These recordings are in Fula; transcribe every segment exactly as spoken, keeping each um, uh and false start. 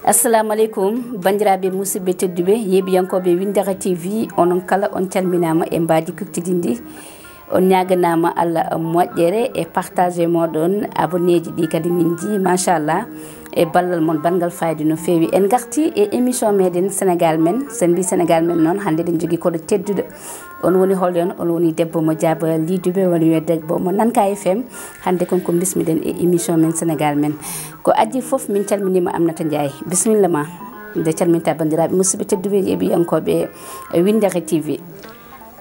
Assalamu aleykum, banndiraaɓe musidɓe tedduɓe, yeeɓiyankooɓe Winndere T V, onon kala on calminaama e mbaadi kuktidinndi. On ñaaganaama Allah moƴƴere e partage mooɗon, abonné ji ɗi kadi min njii, machallah, e ballal mon banngal fayda no feewi. En ngarti e émission meɗen Sénégal Men. Sen mbi Sénégal Men noon, hannde eɗen njogii koɗo tedduɗo. On woni hol en? On woni debbo mo Jaaba Liduɓe, woni wiya debbo mo Nanka F M. Hannde kon ko bismiɗen e émission men Sénégal Men. Ko adii fof, min calminiima Aminata Ndiaye. Bisimilla ma. Nde calminta banndiraaɓe musidɓe tedduɓe yeeɓiyankooɓe Winndere T V.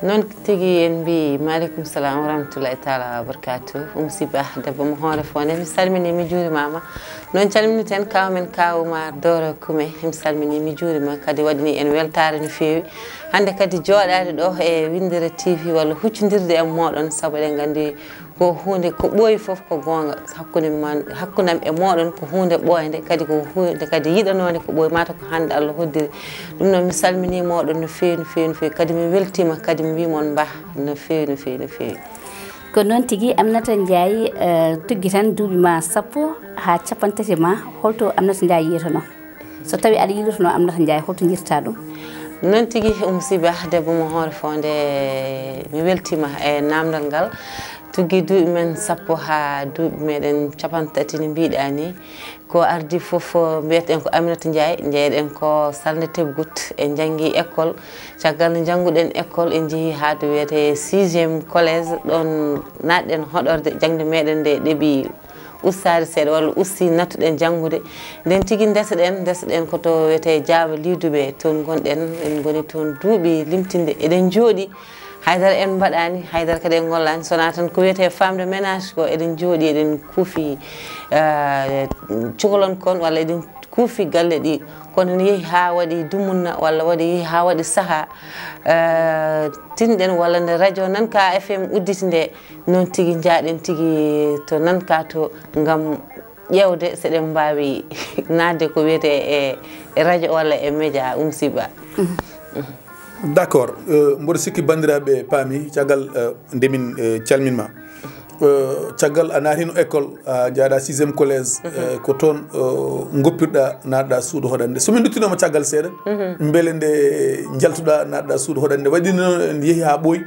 Noon tigi en mbi maaleykum salam wa rahmatullahi taala wa barakatuh. Umu Siba, debbo mo hoore fonde, mi salmini, mi juurimaama. Noon calminiten kaaw men, kaaw Oumar Doro Kume, mi salmini, mi juurima, kadi waɗini en weltaare no feewi. Hannde kadi jooɗaade ɗo e Winndere T V walla huccondirde e mooɗon, sabu eɗen nganndi ko huunde ko ɓooyi fof ko goonga. Hakkunde man, hakkunde am e mooɗon ko huunde ɓooynde, kadi ko huunde kadi yiɗanoonde ko ɓooyi, mata ko hannde Allah hoddiri. Ɗum noon mi salmini mooɗon no feewi, no feewi, no feewi, kadi mi weltiima, kadi mi wii mon mbah no feewi, no feewi, no feewi. Ko noon tigi, Aminata Ndiaye, eh, tuggi tan duuɓi ma sappo haa capanɗe tati ma, holto Aminata Ndiaye yiyotono? So tawi aɗa yilotono Aminata Ndiaye, holto njirta ɗum? Noon tigi, Umu Siba, debbo mo hoore fonde, mi weltiima e namdal ngal. Tuggi duuɓi men sappo haa duuɓi meɗen capanɗe tati, no mbiɗa ni. Ko ardi fof, mbiyeten ko Aminata Ndiaye, njeyɗen ko Salnde Tebgut, en njanngi école. Caggal nde njannguɗen école, en njehi haa to wiyetee sixième collège, ɗon naatɗen hoɗorde, jaŋde meɗen nde ɗeɓi ustaade seeɗa walla usti, nattuɗen janngude. Nden tigi ndeseɗen, ndeseɗen ko to wiyetee Jaaba Liduɓe, toon ngonɗen, en ngoni toon duuɓi limtinde. Eɗen njooɗi, haydara en mbaɗaani, haydara kadi en ngollaani, so wonaa tan ko wiyetee femme de ménage ko, eɗen njooɗi, eɗen kuufi, eh, cukalon kon, walla eɗen kuufi galle ɗi, kono ne yehi haa waɗi dumunna, walla waɗi, yehi haa waɗi sahaa, eh, tinɗen, walla nde radio Nanka F M udditi nde, noon tigi njaaɗen tigi to Nanka to, ngam ƴeewde so eɗen mbaawi naatde ko wiyetee e, e radio walla e média, Umu Siba. D'accord. Euh, mboɗo sikki banndiraaɓe paami, caggal, euh, nde min, euh, calmin ma. Euh, caggal a naatino école, a jaaɗa sixième collège, euh, ko toon, euh, ngoppirɗa, naatɗa suudu hoɗande. So min nduttinooma caggal seeɗa, mbele nde njaltuɗa, naatɗa suudu hoɗande, waɗi noon en yehi haa ɓooyi,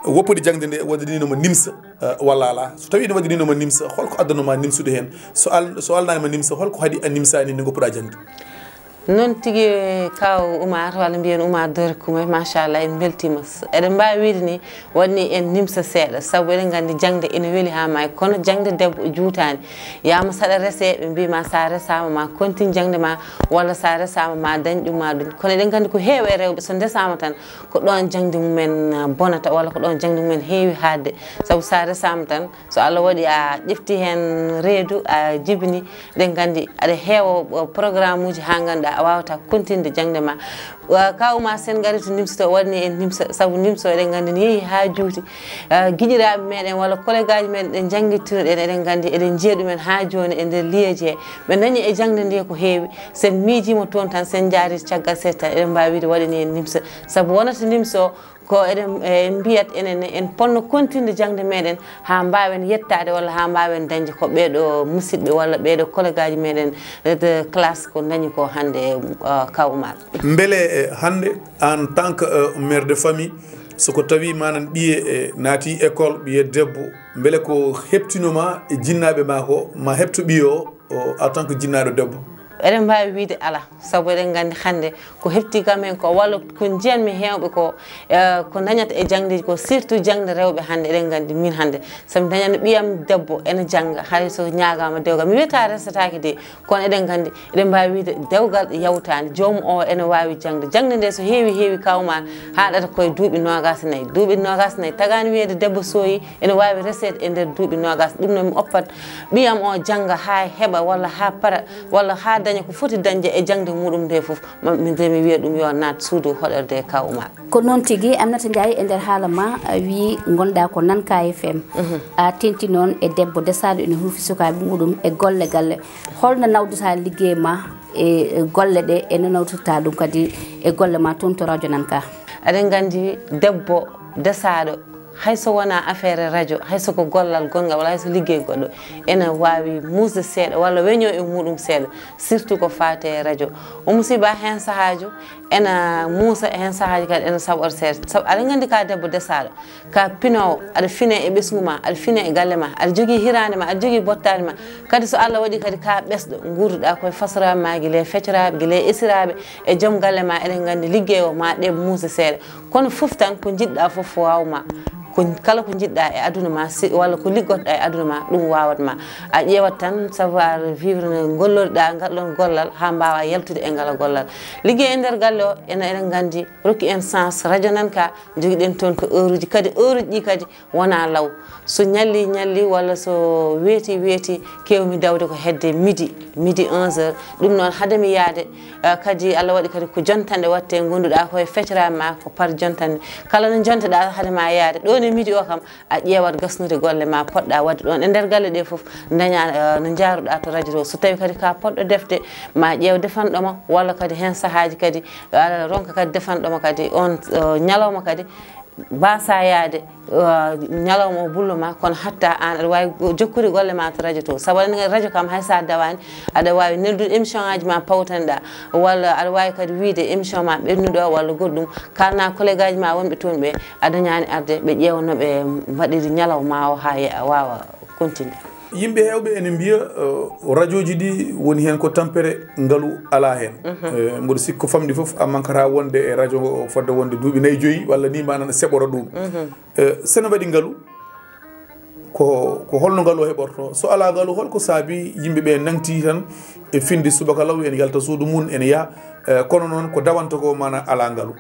woppude jaŋde nde waɗaninooma nimsa, euh, walla alaa? So tawi ne waɗaninooma nimsa, holko addanoma nimsude heen? So al-, so alnaani ma nimsa, holko haɗi a nimsaani nde ngoppuɗa jaŋde? Noon tigi, kaaw Oumar, walla mbiyen Oumar Dore Koumé, machallah, en mbeltiima. S-, eɗen mbaawi wiyde ni, waɗni en nimsa seeɗa, sabu eɗen nganndi jaŋde ene weli haa maayi, kono jaŋde debbo juutaani. Yaama saɗa rese, ɓe mbii ma, so a resaama, ma kontin jaŋde ma, walla so a resaama, ma dañ ɗum, ma ɗum. Kono eɗen nganndi ko heewi e rewɓe, so ndesaama tan, ko ɗoon jaŋde mumen, ah, bonata, walla ko ɗoon jaŋde mumen heewi haaɗde. Sabu so a resaama tan, so Allah waɗi a ƴefti heen reedu, a jibini, eɗen nganndi aɗa heewa, uh, programme uji haa ngannduɗaa a waawataa kontinde jaŋde ma. Uh, kaaw Oumar, so en ngarii to nimsa to, waɗni en nimsa, sabu nimsa o eɗen nganndi ne yehi haa juuti. Uh, giƴiraaɓe meɗen walla kolegaaji meɗen ɗe njanngittuno ɗen, eɗen nganndi eɗen njiya ɗumen haa jooni e nder liyeeji he. Ɓe ndañi e jaŋde nde ko heewi. So en miijiima toon tan, so en njaarii caggal seeɗa tan, eɗen mbaawi wiyde waɗani en nimsa. Sabu wonata nimsa o, ko eɗen, eh, mbiyat enen ne, en ponno kontinde jaŋde meɗen haa mbaawen yettaade walla haa mbaawen dañde ko ɓeeɗo musidɓe walla ɓeeɗo kolegaaji meɗen de classe ko ndañi ko hannde, eh, kaaw Oumar. Mbele, eh, hannde, en tant que, eh, mère de famille, so ko tawi manan ɓiye, eh, naati école, ɓiye debbo, mbele ko heɓtino ma e jinnaaɓe ma ko, ma heɓto ɓiye o, o, en tant que jinnaaɗo debbo? Eɗen mbaawi wiyde alaa, sabu eɗen nganndi hannde ko heɓti kam heen ko, walla ko njiyanmi heewɓe ko, eh, ko ndañata e jaŋdeeji ko, surtout jaŋde rewɓe hannde, eɗen nganndi min hannde, so mi dañano ɓiyam debbo ene jannga, hay so ñaagaama dewgal, mi wiyata resataake de, kono eɗen nganndi, eɗen mbaawi wiyde dewgal yawtaani, joom o ene waawi jaŋde. Jaŋde nde so heewi, heewi kaaw Oumar, haaɗata koye duuɓi noogaas e nayi. Duuɓi noogaas e nayi, tagaani wiyeede debbo sooyi, ene waawi reseede e nder duuɓi noogaas. Ɗum noon mi oppat ɓiyam o jannga haa heɓa walla haa para walla haa daña ko foti dañde e jaŋde muɗum nde fof. Ma-, mi, nde mi wiya ɗum yo naat suudu hoɗorde e kaaw Oumar. Ko noon tigi, Aminata Ndiaye, e nder haala ma, a wii ngonɗaa ko Nanka F M. Mhm. A teŋti noon e debbo desaaɗo ene huufi sukaaɓe muɗum e golle galle. Holno nawdata liggey ma e, e golle ɗe, e no nawtirta ɗum kadi e golle ma toon to radio Nanka? Aɗen nganndi debbo desaaɗo Hay so wonaa affaire radio, hay so ko gollal gonngal, walla hay so liggey goɗɗo, ena waawi muusde seeɗa, walla weñoo e muuɗum seeɗa, surtout ko faati e radio. O musiba, heen sahaajo ena muusa, heen sahaaji kadi ena saɓora seeɗa. Sabu aɗa nganndi ka debbo desaaɗo, ka pinoowo, aɗa fine e ɓesngu ma, aɗa fine e galle ma, aɗa jogii hiraande ma, aɗa jogii bottaari ma. Kadi so Allah waɗi kadi ka ɓesɗo, nguurduɗa koye fasoraaɓe ma, gila e fecoraaɓe, gila e esiraaɓe, e joom galle ma, eɗen nganndi liggey o ma ɗeɓ muusa seeɗa. Kono fof tan ko njiɗɗa fof waaw ma. Ko, kala ko njiɗɗa e aduna ma, si, walla ko liggotoɗa e aduna ma, ɗum waawat ma. A ƴeewat tan savoir vivre no ngolloriɗa ngal ɗon gollal haa mbaawa yaltude e ngal gollal. Liggey e nder galle o, ena, eɗen nganndi, rokki en chance, radio nan ka, njogiɗen toon ko heure uji. Kadi heure uji ɗi kadi wona law. So ñalli, ñalli, walla so weeti, weeti, keewmi dawde ko hedde midi, midi onze heures. Ɗum noon, hade mi yahde, eh, kadi Allah waɗi kadi ko jontanɗe watte, ngonduɗa ko e fecoraaɓe ma, ko par jontanɗe. Kala no jonteɗa hade ma yahde, ɗo ne midi o kam, a ƴeewat gasnude golle ma, poɗɗa waɗde ɗon e nder galle ɗe fof, daña, eh, no jaaruɗa to radio to. So tawi kadi ka poɗɗo defde, ma ƴeew defanɗo ma, walla kadi heen sahaaji kadi, aɗa ronka kadi defanɗo ma kadi on, eh, ñalawma kadi, mbasa yahde, uh, ñalawma o bullo ma, kono hatta aan aɗa waawi go-, jokkude golle ma to radio to. Sabu aɗa anndi radio kam hay so a dawaani, aɗa waawi neldude émission ngaji ma pawtanɗa, walla aɗa waawi kadi wiyde émission ma ɓennuɗo o walla goɗɗum, kalna collègue aji ma wonɓe toon ɓe, a dañaani arde, ɓe ƴeewa no ɓe mbaɗiri ñalawma o haa ye-, a waawa continue. Yimɓe heewɓe ene mbiya, eh, radioji ɗi woni heen ko tampere, ngalu alaa heen. Eh, mboɗo sikki ko famɗi fof, a mankata wonde e radio ngo fodde wonde duuɓi nayi joyi walla ni, ma nana seɓora ɗum. Eh, so ene waɗi ngalu, ko, ko holno ngalu o heɓorto? So alaa ngalu, holko saabi yimɓe ɓe nangti tan e finde subaka law, ene yalta suudu mum, ene yaha, eh, kono noon ko dawanta ko, mana alaa ngalu?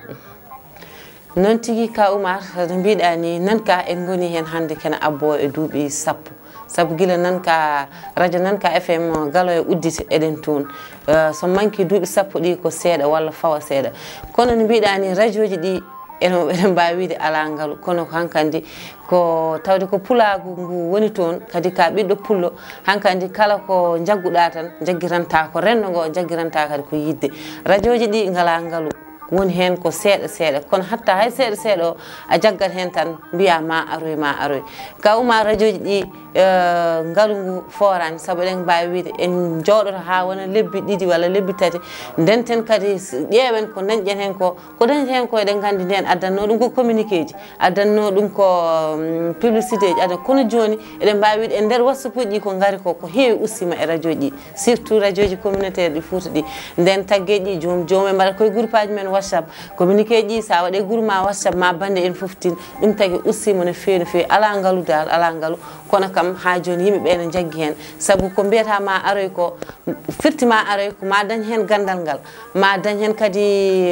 Noon tigi, Ka Oumar, no mbiɗa ni, nan ka en ngoni heen hannde kene abbo e duuɓi sappo. Sabu gila nan ka radio nan ka F M Galoya udditi eɗen toon. Eh, so manki duuɓi sappo ɗi ko seeɗa walla fawa seeɗa. Kono no mbiɗa ni, radioji ɗi ene, eɗen mbaawi wiyde alaa ngalu. Kono ko hankandi ko tawde ko pulaagu ngu woni toon, kadi ka ɓiɗɗo pullo, hankandi kala ko njagguɗa tan, jaggiranta ko renndo ngo, jaggiranta kadi ko yidde. Radioji ɗi ngalaa ngalu. Woni heen ko seeɗa seeɗa, kono hatta hay seeɗa seeɗa o, a jaggat heen tan, mbiya ma aroy, ma aroy. Ka Oumar, radioji ɗi, eh, ngalu ngu fooraani, sabu eɗen mbaawi wiyde en njooɗoto haa wona lebbi ɗiɗi walla lebbi tati, ndenten kadi s-, ƴeewen ko dañɗen heen ko, ko dañɗen heen ko eɗen nganndi ndeen addanno ɗum ko communiqué ji, addanno ɗum ko, mm, publicité ji, addan-, kono jooni eɗen mbaawi wiyde e nder WhatsApp uji ɗi ko ngari ko, ko heewi ustiima e radioji ɗi. Surtout radioji communautaire ɗi Fouta ɗi. Nden taggeeji ɗi, joom, joom en mbaɗat koye groupe aji men WhatsApp. Communiqué ji, sa waɗe groupe ma WhatsApp ma bande en fof tin, ɗum tagi ustiima no feewi, no feewi. Alaa ngalu dal, alaa ngalu. Kono kam, haa jooni yimɓe ɓe no njaggi heen. Sabu ko mbiyata ma aroy ko, firti ma aroy ko ma dañ heen ganndal ngal. Ma dañ heen kadi,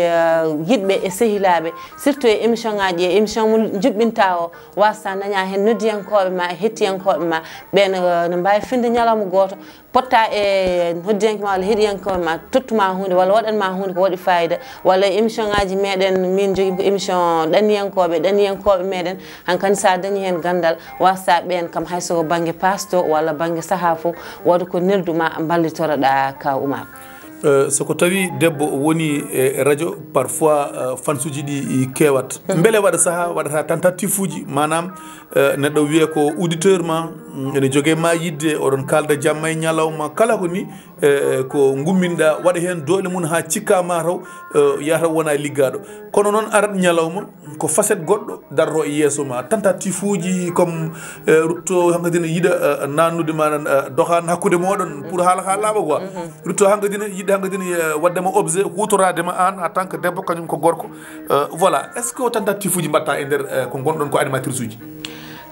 eh, yiɗɓe e sehilaaɓe. Surtout e émission ngaji, e émission mo njuɓɓinta o, wasa daña heen noddiyankooɓe ma e hettiyankooɓe ma. Ɓeen, eh, no mbaawi finde ñalawma gooto. Potta e noddiyanke ma walla heɗiyanke ma, tottuma huunde walla waɗanma huunde ko waɗi fayida, walla e émission ngaji meɗen, min jogii ko émission ɗanniyankooɓe, ɗanniyankooɓe meɗen, hankadi sa dañi heen ganndal, wasa ɓeen kam hay so ko bannge pasto walla bannge saha fof, waɗu ko nelduma, mballitoroɗa Ka Oumar. Eh, so ko tawi debbo woni e radio, parfois, eh, fansuji ɗi keewat. Mbele waɗa saha waɗata tentative uji, maanaam, eh, neɗɗo wiye ko auditeur ma, mm, ene joge ma yidde, oɗon kalda jamma e ñalawma, kala ko ni, eh, ko gumminɗa, waɗa heen doole mum haa cikka ma taw, eh, yataw wona liggaɗo. Kono noon arat ñalawma, ko facette goɗɗo darto e yeeso ma. Tentative uji comme, eh, rutto hankadi ne yiɗa, eh, nannude ma nan, eh, dohan hakkude moɗon pour haala ka laaɓa quoi. Rutto hankadi ne yiɗa hankadi ne, eh, waɗde ma objet, hutorade ma an en tant que debbo, kañum ko gorko. Eh, voilà. Est-ce que o tentative uji mbatta e nder, eh, ko gonɗon ko animatrice uji?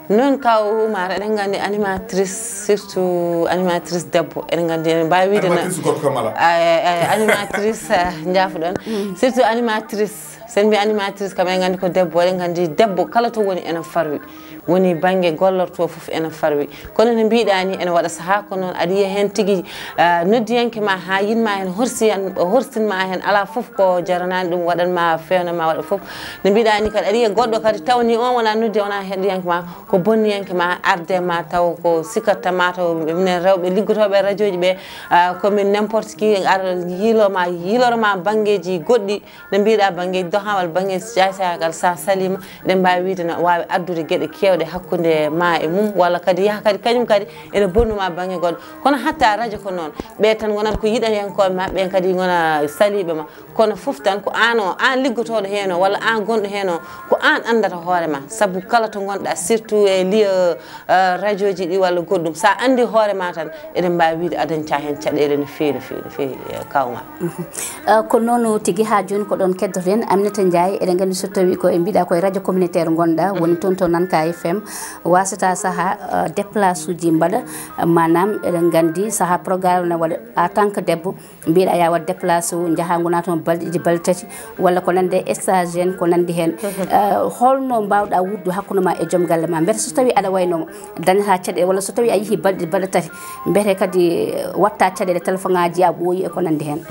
Noon Ka Oumar, eɗen nganndi animatrice, surtout animatrice debbo, eɗen nganndi eɗen mbaawi wiyde na- Animatrice gorko kam alaa. Ay, ay, ay, animatrice, eh, njaafuɗon. Surtout animatrice, sen mbi animatrice kam eɗen nganndi ko debbo, eɗen nganndi debbo kala to woni ene farwi. Woni bannge gollorto fof ene farwi. Kono no mbiɗa ni, ene waɗa sahaa ko noon aɗa yiya heen tigi, ah, noddiyanke ma haa yiɗ ma heen, horsi heen, horsin ma heen, alaa fof ko jaranaani ɗum, waɗan ma feewna ma waɗa fof. No mbiɗa ni kadi aɗa yiya goɗɗo kadi taw ni on wona noddi, wona heɗiyanke ma, ko bonniyanke ma, arde ma taw ko sikkatta ma taw minen rewɓe liggotooɓe e radio ji ɓe, ah, ko min n'importe qui, ar yiilo ma, yiiloro ma banngeeji goɗɗi, no mbiɗa bannge dohawal, bannge jaysayagal, sa salima, eɗen mbaawi wiide no waawi addude geɗe keewɗe hakkunde ma e mum, walla kadi yaha kadi kañum kadi ene bonnuma bannge goɗɗo. Kono hatta radio ko noon, ɓe tan ngonata ko yiɗayankooɓe ma, ɓen kadi ngona saliiɓe ma. Kono fof tan ko aan o, aan liggotooɗo heen o, walla aan gonɗo heen o, ko aan anndata hoore ma. Sabu kala to ngonɗa, surtout e lieu, eh, radio ji ɗi walla goɗɗum, sa anndi hoore ma tan, eɗen mbaawi wiide a dañta heen caɗeele no feewi, no feewi, no feewi, eh, kawma. Mhm. Eh, ko noon tigi, haa jooni ko ɗoon keddoto-ɗen. Aminata Ndiaye, eɗen nganndi so tawii ko e mbiɗa ko e radio communautaire ngonɗa, woni toon to Nanka F M, wasata sahaa, eh, déplace uji mbaɗa, maanaam eɗen nganndi sahaa programme ne waɗa en tant que debbo, mbiɗa ya waɗ déplace o, njaha ngona toon balɗe ɗiɗi, balɗe tati, walla ko nande stage en, ko nandi heen. Eh, holno mbawɗa wuurdude hakkunde ma e joom galle ma? Mbete so tawi aɗa wayno dañata caɗeele, walla so tawi a yeehi balɗe, balɗe tati, mbete kadi watta caɗeele, téléphone ngaji a ɓooyi e ko nandi heen?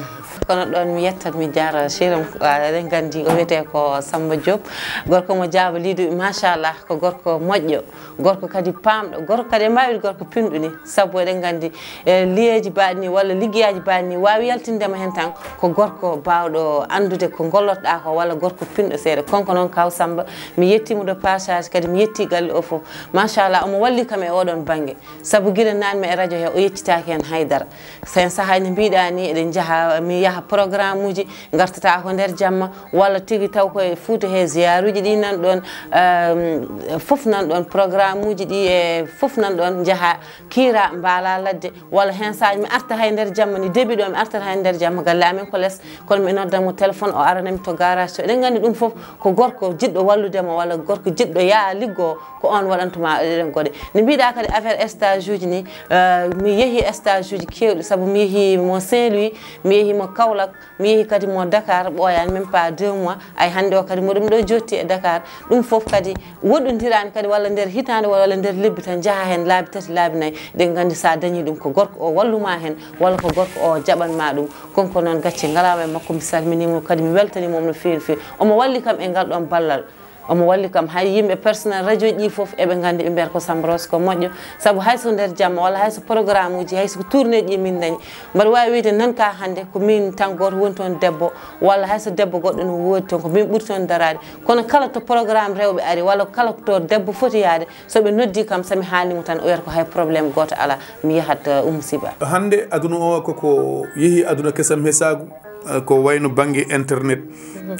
Kono ɗoon mi yettat, mi jaara, chéri am, ah, eɗen nganndi o wiyetee ko Samba Diop, gorko mo Jaaba Liiduɓe, machallah, ko gorko moƴƴo, gorko kadi paamɗo, gorko kadi e mbaawi gorko pinɗo ni, sabu eɗen nganndi e liyeeji baaɗi ni walla liggeyaaji baaɗi ni waawi yaltinde ma heen tan ko gorko baawɗo anndude ko gollotɗa ko walla gorko pinɗo seeɗa. Konko noon kaw Samba, mi yettiimo de passage, kadi mi yetti galle o fof. Machallah, omo walli kam e oɗon bannge. Sabu gila naatmi e radio he, o yeccitaaki heen haydara. Sen sahaa ne mbiɗa ni, eɗen njaha, mi yaha programme uji, ngartata ko nder jamma, walla tigi taw ko e Fuuta he, ziyaruuji ɗi nan ɗoon, ehm, fof nan ɗoon, programme uji ɗi e fof nan ɗoon, njaha kiira, mbaala ladde, walla heen saaji mi arta hay nder jamma, ni début ɗo mi artata hay nder jamma, galle amen ko les, kono mi noddan mo téléphone, o aranami to garage to. Eɗen nganndi ɗum fof ko gorko jiɗɗo wallude ma, walla gorko jiɗɗo yaa liggo, ko on waɗantuma ɗeɗen goɗe. Ne mbiɗa kadi affaire stage uji ni, eh, mi yeehi stage uji keewɗi, sabu mi yeehi mo Saint-Louis, mi yeehi mo Kaolack, mi yeehi kadi mo Dakar, ɓooyaani même pas deux mois. Ay hannde o kadi mo ɗum ɗo jotti e Dakar. Ɗum fof kadi woɗɗondirani kadi walla nder hitaande walla nder lebbi tan njaha heen laabi tati, laabi nayi. Ɗen nganndi sa dañi ɗum ko gorko o walluma heen walla ko gorko o jaɓanma ɗum. Konko noon gacce ngalaama e makko, mi salminimo kadi mi weltanimo no feewi, no feewi. Omo walli kam e ngal ɗon ballal. Omo walli kam, hay yimɓe personnel radio ji ɗi fof eɓe nganndi, ɓe mbiyata ko Samba Rose ko moƴƴo, sabu hay so nder jamma walla hay so programme uji, hay so ko tournée ji min dañi, mbaɗa waawi wiyde nan ka hannde ko min tan gooto woni toon debbo, walla hay so debbo goɗɗo no woodi toon, ko min ɓuri toon daraade. Kono kala to programme rewɓe ari walla kala to debbo foti yaade, so ɓe noddi kam, so mi haalnimo tan, o wiyata ko hay problème gooto alaa, mi yahat, uh, Oumou Siba. Hannde aduna o koko yehi aduna kesam hesaagu. Eh, ko wayno bannge internet.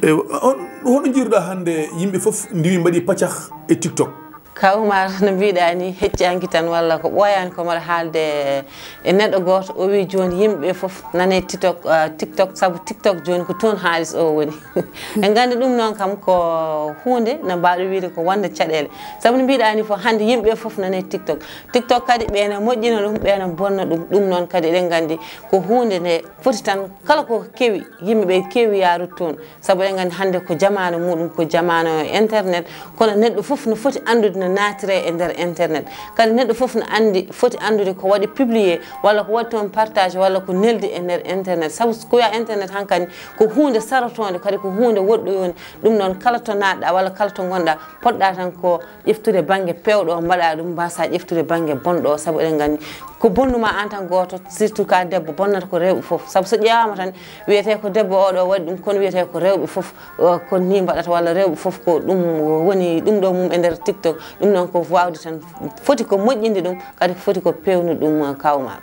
Eh, on, hono njiiruɗa hannde yimɓe fof ndiwi mbaɗi pacah e TikTok? Ka Oumar, no mbiɗa ni, heccanki tan walla ko ɓooyaani ko mbaɗa haalde e neɗɗo gooto, o wi jooni yimɓe fof nane TikTok, ah, TikTok, sabu TikTok jooni ko toon haalis o woni. En nganndi ɗum noon kam ko huunde no mbawɗe wiyde ko wonde caɗeele. Sabu no mbiɗa ni fof hannde yimɓe fof nane TikTok. TikTok kadi ɓeena moƴƴina ɗum, ɓeena bonna ɗum. Ɗum noon kadi eɗen nganndi ko huunde nde foti tan kala ko kewi, yimɓe ɓe kewi yaarude toon, sabu eɗen nganndi hannde ko jamaanu muɗum, ko jamaanu internet, kono neɗɗo fof no foti anndude no naatire e nder internet. Kadi neɗɗo fof no anndi, foti anndude ko waɗi publié, walla ko waɗi toon partage, walla ko neldi e nder internet. Sabu ko wiya internet hankadi ko huunde sarotoonde, kadi ko huunde woɗɗoyoonde. Ɗum noon, kala to naatɗa walla kala to ngonɗa, poɗɗa tan ko ƴeftude bannge peewɗo o, mbaɗa ɗum, mbasa ƴeftude bannge bonɗo o, sabu eɗen nganndi ko bonnuma aan tan gooto, surtout ka debbo, bonnata ko rewɓe fof. Sabu so ƴeewaama tan, wiyetee ko debbo oɗo waɗi ɗum, kono wiyetee ko rewɓe fof, o, ko ni mbaɗata, walla rewɓe fof ko ɗum woni ɗum ɗo mum e nder TikTok. Ɗum noon ko waawde tan, foti ko moƴƴinde ɗum, kadi foti ko peewnude ɗum, kawma.